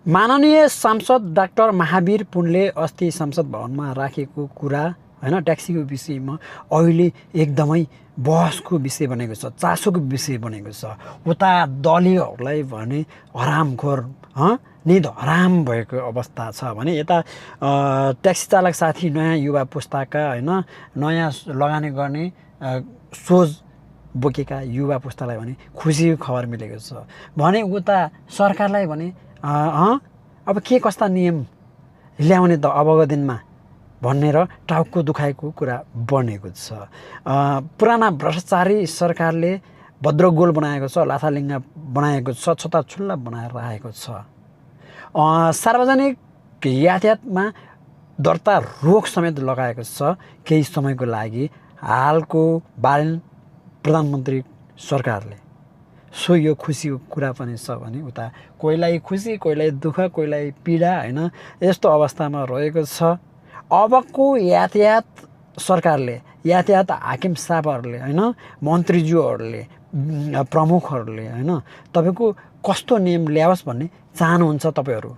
माननीय सांसद डाक्टर महावीर पुनले अस्ति संसद भवनमा राखेको कुरा हैन ट्याक्सीको विषयमा अहिले एकदमै बहसको विषय बनेको छ, चासोको विषय बनेको छ। उता दलीयहरूलाई भने हरामखोर निद हराम भएको अवस्था छ भने यता ट्याक्सी चालक साथी नयाँ युवा पुस्ताका हैन नयाँ लगानी गर्ने सोच बोकेका युवा पुस्तालाई भने खुसीको खबर मिलेको छ भने उता सरकारलाई भने अब के कस्ता नियम ल्याउने त अबको दिनमा भनेर टाउको दुखाएको कुरा बनेको छ। पुराना भ्रष्टाचारी सरकारले भद्रगोल बनाएको छ, लाथालिङ्गा बनाएको छ, छताछुल्ला बनाएर राखेको छ। सार्वजनिक यातायातमा दर्ता रोक समेत लगाएको छ केही समयको लागि हालको बालन प्रधानमन्त्री सरकारले। सो यो खुसीको कुरा पनि छ भने उता कोहीलाई खुसी, कोहीलाई दुःख, कोहीलाई पीडा हैन यस्तो अवस्थामा रहेको छ। अबको यातायात सरकारले, यातायात हाकिम साहबहरूले हैन मन्त्रीज्यूहरूले, प्रमुखहरूले हैन तपाईको कस्तो नियम ल्याओस् भन्ने चाहनुहुन्छ तपाईहरू?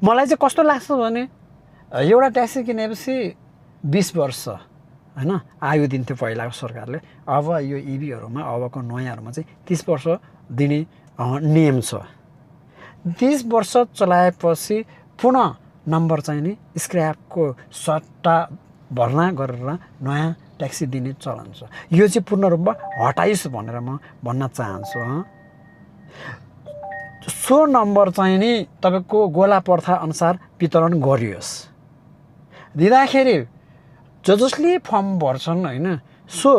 मलाई चाहिँ कस्तो लाग्छ भने एउटा ट्याक्सी किनेपछि 20 वर्ष हैन आयु दिन्थ्यो पहिलाको सरकारले। अब यो इभीहरुमा अबको नयाँहरुमा चाहिँ 30 वर्ष दिने नियम छ। 30 वर्ष चलाएपछि पुनः नम्बर चाहिँ नि स्क्रैपको सट्टा भर्ना गरेर नयाँ ट्याक्सी दिने चलन छ। यो चाहिँ पूर्ण रूपमा हटाइस् भनेर म भन्न चाहन्छु। सो नम्बर चाहिँ नि तपाईको गोला पर्था अनुसार वितरण गरियोस्। दिँदाखेरि जसले फर्म भर्छन् हैन सो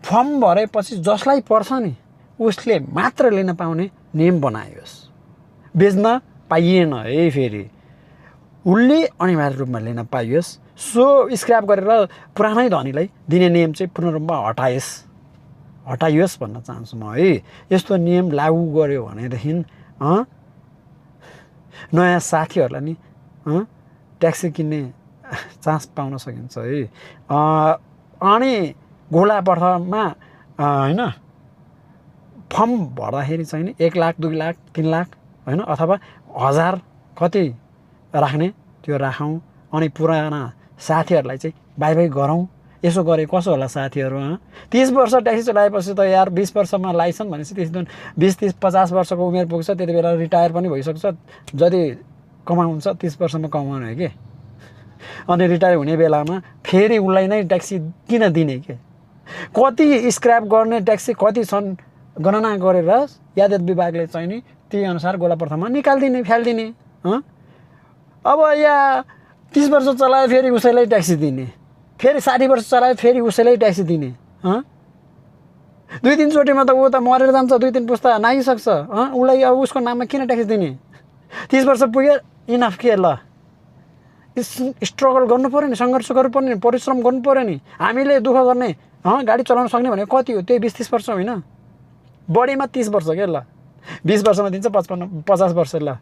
फर्म भरेपछि जसलाई पर्छ नि उसले मात्र लिन पाउने नियम बनाइयोस्। बेच्न पाइएन है, फेरि उले अनिवार्य रूपमा लिन पाइयोस्। सो स्क्रैप गरेर पुरानै धनीलाई दिने नियम चाहिँ पूर्ण रूपमा हटाइयोस् भन्न चाहन्छु म है। यस्तो नियम लागू गर्यो भनेदेखि नयाँ साथीहरूलाई नि ट्याक्सी किन्ने चान्स पाउन सकिन्छ है। अनि गोला पर्थमा हैन फर्म भर्दाखेरि चाहिँ नि 1 लाख 2 लाख 3 लाख हैन अथवा 1000 कति राख्ने त्यो राखौँ। अनि पुराना साथीहरूलाई चाहिँ बाई बाई गरौँ। यसो गरे कसो होला साथीहरू? 30 वर्ष ट्याक्सी चलाएपछि त यार 20 वर्षमा लाइसेन्स भनेपछि 20 30 50 वर्षको उमेर पुग्छ, त्यति बेला रिटायर पनि भइसक्छ। जति कमाउँछ 30 वर्षमा कमाउने हो के। अनि रिटायर हुने बेलामा फेरि उलाई नै ट्याक्सी किन दिने के? कति स्क्रैप गर्ने ट्याक्सी कति छन् गणना गरेर यातायात विभागले चाहिँ नि त्यही अनुसार गोलापर्थमा निकाल्दिने, फ्याल्दिने। अब यहाँ 30 वर्ष चलाए फेरि उसैलाई ट्याक्सी दिने, फेरि 60 वर्ष चलाए फेरि उसैलाई ट्याक्सी दिने। 2-3 चोटिमा त ऊ त मरेर जान्छ, 2-3 पुस्ता नागिसक्छ। उसलाई अब उसको नाममा किन ट्याक्सी दिने? 30 वर्ष पुग्यो इनफ के ल? स्ट्रगल गर्नु पर्यो नि, सङ्घर्ष गर्नु पर्यो नि, परिश्रम गर्नु पर्यो नि। हामीले दुःख गर्ने गाडी चलाउन सक्ने भनेको कति हो? त्यही 20-30 वर्ष होइन, बढीमा 30 वर्ष के ल। 20 वर्षमा दिन्छ 50 वर्ष ल।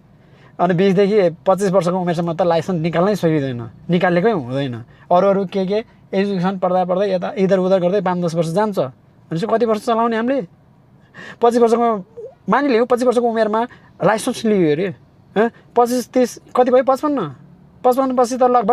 अनि 20 देखि 25 वर्षको उमेरसम्म त लाइसेन्स निकाल्नै सकिँदैन, निकालेकै हुँदैन। अरू के एजुकेसन पढ्दा पढ्दै यता इधर उधर गर्दै 5-10 वर्ष जान्छ। भनेपछि कति वर्ष चलाउने हामीले? 25 वर्षको मानिलियो, 25 वर्षको उमेरमा लाइसेन्स लियो अरे 25 30 कति भयो? 55 पछि त लगभग